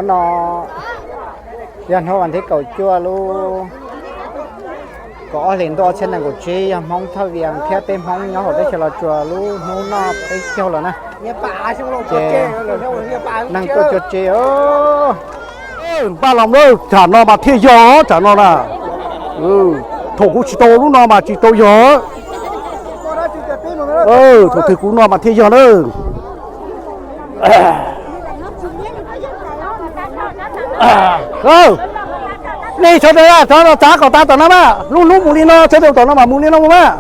Hnub no yog hnub vas thib kaum cuaj lub kaum ob hlis ntuj ob txhiab nees nkaum tsib, yog Hmoob Thoj Vias thiab peb Hmoob nyob hauv teb chaws Los Tsuas lub hnub noj peb caug lawm na. Ces neeg tuaj cuag tsev os. Npaj los lawm, tsam no mas thiaj yog, tsam no na. Thaum kuv tsis tau lub no mas tsis tau yog. Thaum twg kuv no mas thiaj yog na. Nej sawv daws, cov no txav kom tas tom no mas, lub hnub mus li no, sawv daws tom no mas mus li no mus mas.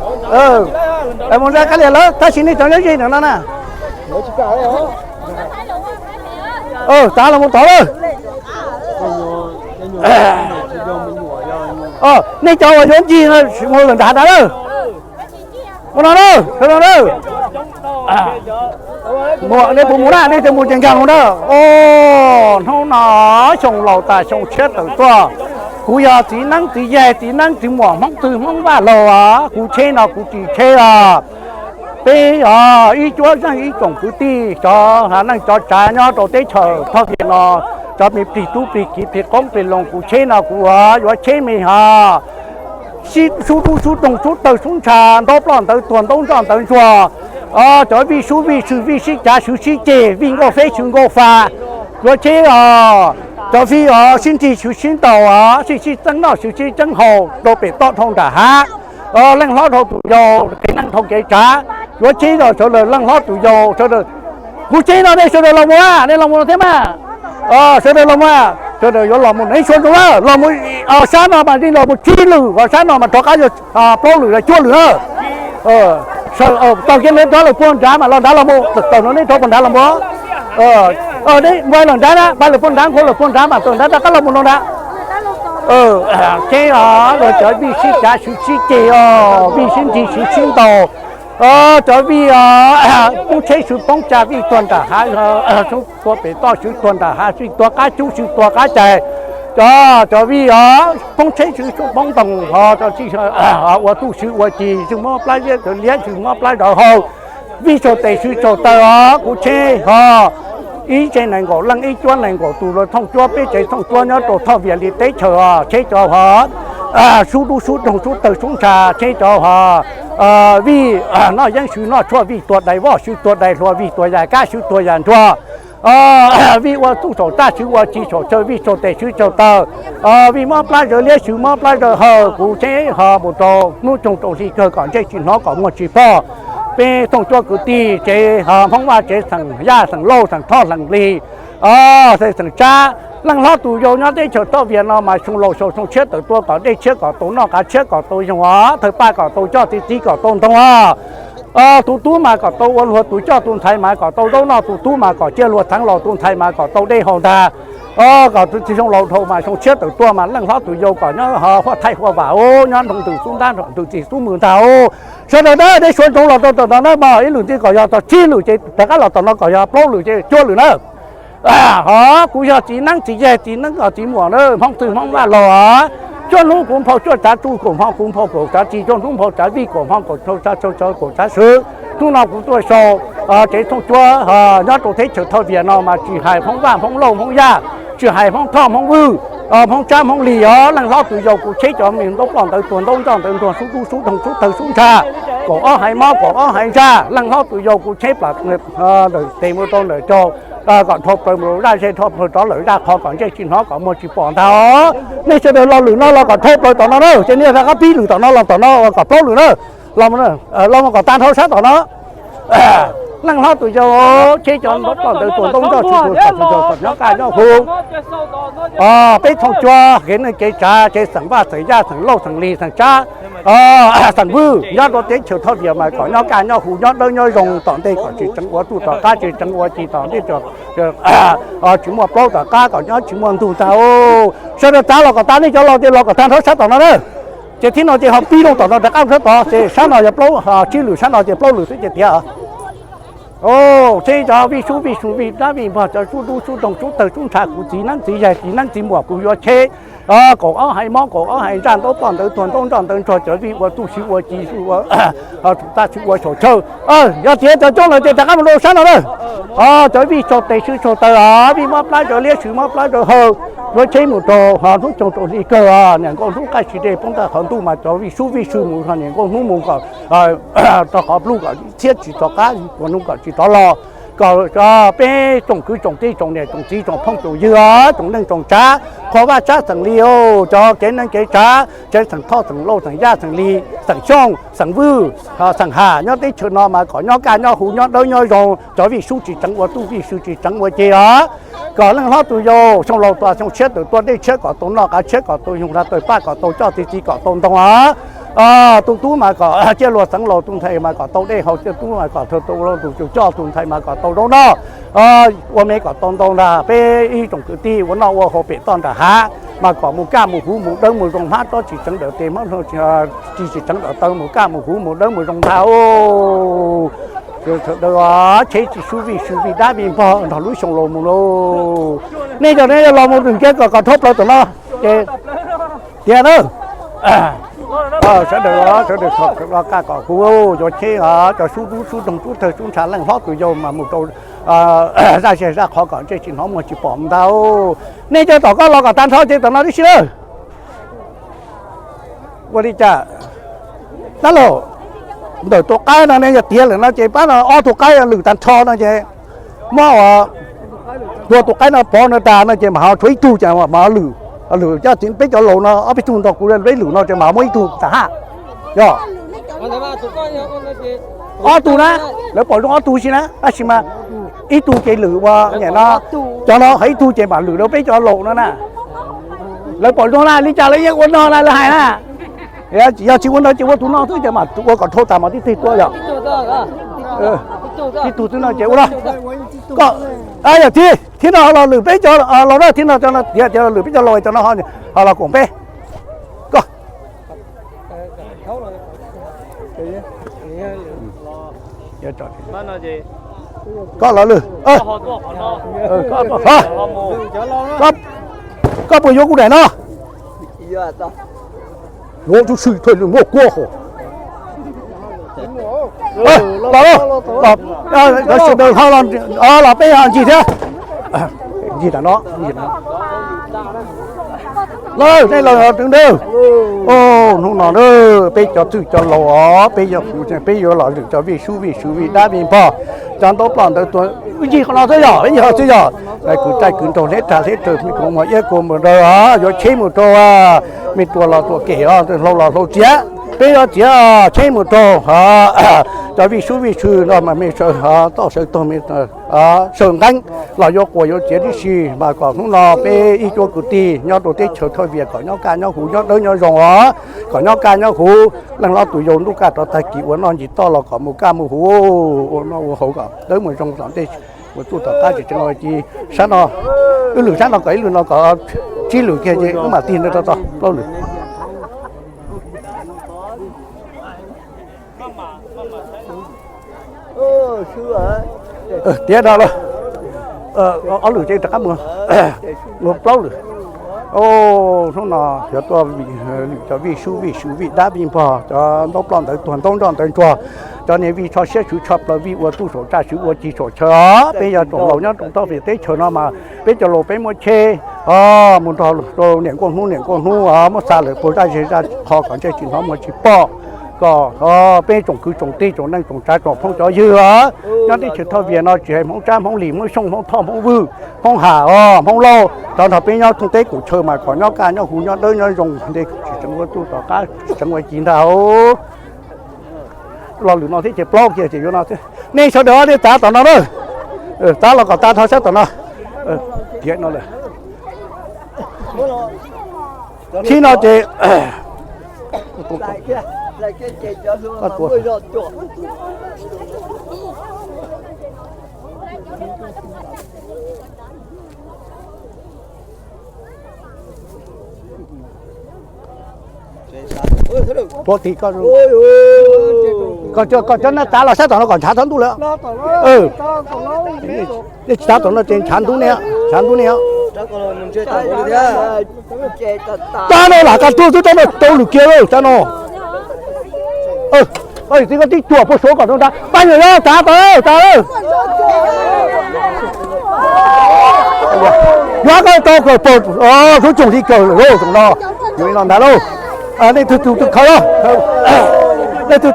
Mus ra kab lias lawm, tab sis nej cov nyob ze ntawm no na, txav los mus tod lawm. Nej cov uas yuav ncig no mus lawm nram hav dav lawm. Mus no na, sawv daws na. Muam, nej puas mus na, nej tsis mus ces nkag mus na. Os, hnub no xyoo laus tas xyoo tshiab tawm tuaj. Kuv yog txiv neeb txiv yaig, txiv neeb txiv muam Hmoob Twg Hmoob Vaj Laug os, kuv tsheb no kuv tsis tsheb os. Peb os, ib cuab zeej ib tsoom kwv tij, cov haiv neeg cov tsav nyob rau teb chaws Thoj Vias no, cov me plig tub plig kiv plig qoob plig loo, kuv tsheb no kuv yuav tsheb me os. Sib sub dub sub doog sub tawg sub ntsha, ntaub ploj ntawv tuag ntaub ntsoj ntawv ntsuag. Cov vij sub vij sw vij sib cav swv sib ceg, vij nkauj feb swv nkauj fa. Yuav tsheb os, cov vij os sib nrig swv sib ntaus os, sib sib txeeb noj swv sib txeeb haus rau pem toj dhau nram hav. Leej hlob dhau tus yau, kev neej dhau kev tsav. Yuav tsheb os sawv daws leej hlob tus yau sawv daws. Kuv tsheb no nej sawv daws los mus, nej los mus no thiab mas. Sawv daws los mus, sawv daws yuav los mus, nej suav ntsoov lawm, los mus sab no mas yeej los mus tsib lwm, sab no mas rov qab yog plaub lwm los cuaj lwm na. Taug kiag ntawd rov lawm puag nrad mas los nrad los mus, tawm no nej rov puag nrad los mus. Neb npaj los nrad na, npaj lawm puag nrad, nqhuab lawm puag nrad mas tawm nrad rov qab los mus no nrad. Tsheb os, cov vij sib cav swv sib ceg os, vij sib nrig swv sib ntaus. Cov vij os, poob tsheb swv poob cag, vij tuag nram hav, tua pem toj swv tuag nram hav, vij tuag qab cub swv tuag qab cais. Cov, cov vij os, poob tsheb swv poob ntoos ho, ua txuj swv ua ci, swv muab plab liab, cov liab swv muab plab zov hau. Vij tsaug tes swv tsaug taw os, kuv tsheb ho. Ib tsev nees nkaum leej, ib cuab nees nkaum tus los thooj cuab, peb tsev thooj cuab nyob rau Thoj Vias li teb chaws os, tsheb cov ho. Sub dub sub doog sub tawg sub ntsha, tsheb cov ho. Vij noj yeeb swv noj tshuaj, vij tuag dais voj swv tuag dais hlua, vij tuag yam kab swv tuag yam ntsuag. Vij ua txuj saum raj swv ua ci saum chaw, vij tsaug tes swv tsaug taw. Vij mob plab zawv liab swv mob plab zawv hawm, kuv tsheb ho mus rau hnub coog rau hli kawg kom ntsej tsis hnov kom muag tsis pog. Peb thooj cuab kwv tij tsev ho Hmoob Vaj tsev xeem Yaj xeem Lauj xeem Thoj xeem Lis, xeem Tsab, leej hlob tus yau nyob teb chaws Thoj Vias no mas xyoo laus xyoo tshiab tawm tuaj kom dej tshiab kom tau noj, qav tshiab kom tau yoog os, thawj paj kom tau coj, txiv txiv kom tau ntoo os. Tus tub mas kom tau ua luag, tus coj tus ntxhais mas kom tau zaub noj, tus tub mas kom ciaj luag theev laus, tus ntxhais mas kom tau dej haus ntag. Kom txij xyoo laus dhau mas xyoo tshiab tawm tuaj mas leej hlob tus yau kom nyob huaj thaij huaj vam os, nyob ntws xub ntab nrog ntws txij xub mws ntag os. Sawv daws na, nej suav ntsoov los rau tom no na mas ib lwm ntxiv kom yog tau tsib lwm ces rov qab los tom no kom yog plaub lwm ces cuaj lwm na. Ho kuv yog txiv neeb txiv yaig txiv neeb os txiv muam na, Hmoob Twg Hmoob Vaj Laug os. Cuaj hnub kuv nphau cuaj tsav tsuj, kaum hmo kuv nphau kaum tsav tsi, cuaj hnub nphau tsav vij, kaum hmo kaum tsav sawv, kaum tsav swv. Hnub no kuv tuaj sau tsev thooj cuab nyob rau teb chaws Thoj Vias no mas tsis hais Hmoob Vaj Hmoob Lauj Hmoob Yaj, tsis hais Hmoob Thoj Hmoob Vwj, Hmoob Tsab Hmoob Lis os, leej hlob tus yau kuv tsheb cov me ntaub ploj ntawv tuag ntaub ntsoj ntawv ntsuag, sub dub sub doog sub tawg sub ntsha, kaum ob haiv mob kaum ob haiv ntsaj, leej hlob tus yau kuv tsheb plam ntawm tes mus rau ntawm caug, kom dhau plaws mus rau zaj ze, dhau plaws rov lawm zaj qhov kom ntsej tsis hnov kom muag tsis pom ntag os. Nej sawv daws los lwm no los kom dhau plaws tom no na, ces nej rov qab pib lwm tom no los tom no kom plaub lwm na. Los kom tag nrho sab tom no. Leej hlob tus yau tsheb cov ntaub ploj ntawv tuag ntaub ntsoj tsis tuag kom nyob kaj nyob hu. Peb thooj cuab kev neej kev tsav, tsev xeem Vaj xeem Yaj xeem Lauj xeem Lis xeem Tsab, xeem Vwj nyob rau teb chaws Thoj Vias mas kom nyob kaj nyob hu, nyob dawb nyob zoo, tom ntej kom tsis tseev ua txuj tom qab, tsis tseev ua ci tom ntej, tsis muaj plaub tom qab, kom nyob tsis muaj ntug ntag. Sawv daws txav los kom tag, nej cov laus ces los kom tag nrho sab tom no na. Ces thib no ces ho pib loo tom no rov qab sab tod, ces sab no yog plaub, tsib lwm, sab no ces plaub lwm xwb ces tiav. Tsheb cov vij sub vij sw vij dab vij npog, cov sub dub sub doog sub tawg sub ntsha, kuv txiv neeb txiv yaig txiv neeb txiv muam kuv yuav tsheb kaum ob haiv mob kaum ob haiv ntsaj, ntaub ploj ntawv tuag ntaub ntsoj ntawv ntsuag, cov vij ua txuj siv ua ci, txuj siv ua saum chaw. Yog tiav cov coob lawm ces rov qab mus rau sab no na. Cov vij tsaug tes swb tsaug taw os, vij mob plab rau liab, swb mob plab rau hawv, yuav tsheb mus rau hnub coog rau hli kawg os, niam nkauj hnub qaij tsis dej poob tag qhov ntuj mas cov vij sub vij sw mus niam nkauj hnub mus kom rau qhov pluj kom txhiab tsis rov qab, ua hnub kom tsis rov los, kom peb tsoom kwv tsoom tij tsoom niam tsoom txiv tsoom phooj tsoom ywg os, tsoom neej tsoom tsav, qhov vaj tsab xeem li, cov kev neej kev tsav, tsev xeem Thoj xeem Lauj xeem Yaj xeem Lis xeem Xyooj xeem Vwj xeem Ham nyob teb chaws no mas kom nyob kaj nyob huv nyob dawb nyob zoo, cov vij sub tsis tseev ua tuj vij sw tsis tseev ua ce os. Kom leej hlob tus yau xyoo laus tuag xyoo tshiab tawm tuaj, dej tshiab kom tau noj, qav tshiab kom tau nyoog, lag tawm paj kom tau coj, txiv txiv kom tau ntoo os. Tus tub mas kom ciaj luag xeev laus, tus ntxhais mas kom tau dej haus, tus tub mas kom tau tus coj, tus ntxhais mas kom tau zaub noj, ua me kom tau ntau ntag. Peb ib tsoom kwv tij ua noj ua haus pem toj nram hav mas kom mus kaj mus huv mus dawb mus zoo, hmab tob tsis tseev dawm tes, hmab tsis tseev dawm taw, mus kaj mus huv mus dawb mus zoo ntag. Sawv daws tsheb tsis sub vij sw vij dab vij npog nrog lub xyoo laus mus lauj. Nej cov nej los mus rwg kiag kom kom dhau plaws tom no ces tiag na. Sawv daws sawv daws los kaj kom huv, yuav tsheb cov sub dub sub doog sub tawg sub ntsha, leej hlob tus yau mas mus rau zaj zej zaj qhov kom ntsej tsis hnov muag tsis pom ntag. Nej cov tom koj los kom tag nrho ces tom no tib si lawm. Ua li cas? Dab laug, ntawm tus qaib no ne yog tiav lawm no ces pab no ob tug qaib lwm tag nrho no ces muab ua, tua tus qaib no pov no tas no ces mam ho tshuav ib tug ces mam ho lwm, lwm coj txiv peb cov laus no ob peb tug nrog kuv peb lwm no ces mam ho muab ib tug tag hab. Yog ob tug na, lawv pom zoo ob tug si na, tab sis mas ib tug ces lwm ua nyam no, cov no ho ib tug ces mam lwm rau peb cov laus no na. Lawv pom zoo na, li cas lawv yeej ua no na lawv hais na. Yog tsis ua no ces ua tus no xwb ces mam ua kom dhau tas mam tib teg tuaj yom. Ib tug xwb no ces ua no. Koj, yog thib, thib no los lwm peb cov laus na, thib no tiav tiav los lwm peb cov laus, cov no ho los koom peb. Koj koj los lwm, koj puas yuav kuv daim no? Yuav tus swm thuam lwm muaj kuab hos. Los, sawv daws los peb ncig thiab. Ncig tam no. Los nej los twv ntawd. Hnub no peb cov txwj cov laus os, peb yuav, peb yuav los lwm cov vij sub vij sw vij dab vij npog, cov ntaub ploj ntawv tuag, ncig qhov no xwb yog, ncig qhov xwb yog. Kwv tij kwv nraug, hleb rag hleb raws, me koob mos iab koob npawg nraug os, yuav tsheb mus rau me tuam los tuam kem os, hlau los hlau txiav, peb yuav txiav tsheb mus rau cov vij sub vij sw no mas me sawv toj sawv tog, sawv nqeeb los yuav quas yuav txiav tib si, mas kom hnub no peb ib cuab kwv tij nyob rau teb chaws Thoj Vias kom nyob kaj nyob huv nyob dawb nyob zoo os, kom nyob kaj nyob huv, leej hlob tus yau ntuj kaj rov tag kis ua noj ncig toj los kom mus kaj mus huv, ua noj ua haus kom dawb mus zoo tom ntej, ua tuj tom qab tsis tseev ua ci. Sab no, wb lwm sab no kom ib lwm no kom tsib lwm kiag ces wb mam tig ntawd rau tod plaub lwm. Tiav no lawm, ob lwm ces rov qab mus, mus plaub lwm. Hnub no xyov tuaj lwm cov vij sub vij sw vij dab vij npog, cov ntaub ploj ntawv tuag ntaub nroj ntawv ntsuag, cov niag vij tsho siab swv tsho plaws vij ua tuj saum tsaj swv ua ci saum chaw os. Peb yog tsoom laus nyob rau Thoj Vias teb chaws no mas peb cov laus peb muab tsheb mus nrog rau niam nkauj hnub niam nkauj hnub os, muab xa lawm puag zaj zej zaj qhov kom ntsej tsis hnov muag tsis pom, kom peb tsoom kwv tsoom tij tsoom neej tsoom tsav tsoom phooj cov ywg os, nyob teb chaws Thoj Vias no tsis hais Hmoob Tsab Hmoob Lis Hmoob Xyooj Hmoob Thoj Hmoob Vwj Hmoob Ham os Hmoob Lauj, rov nrog peb nyob thoob teb kaum chaw mas kom nyob kaj nyob huv nyob dawb nyob zoo, ntej tsis tseev ua tuj tom qab tsis tseev ua ci ntag. Los lwm no thiab ces plaub kiag ces yuav no thiab. Nej sawv daws nej txav tom no na, txav los kom tag nrho sab tom no. Tiav no lawm. Thib no ces Tuav tim koj, koj cov nab tav los sab tom no kom ntshav txhob ntub lawm. Nej tsis tav tom no ces ntshav ntub ne, ntshav ntub ne. Tag no lam ka tuaj xwb, tag no rau lwm kiag lawm tag no. Koj tib cuam puag saud kom rau nrad, pab nyuam yaus tav tau, tav. Yuav koj tau kawm pom lub tsoom li kawm lawm zoo no, yuav li no ntag lauj. Nej tug tug khaws los, nej tug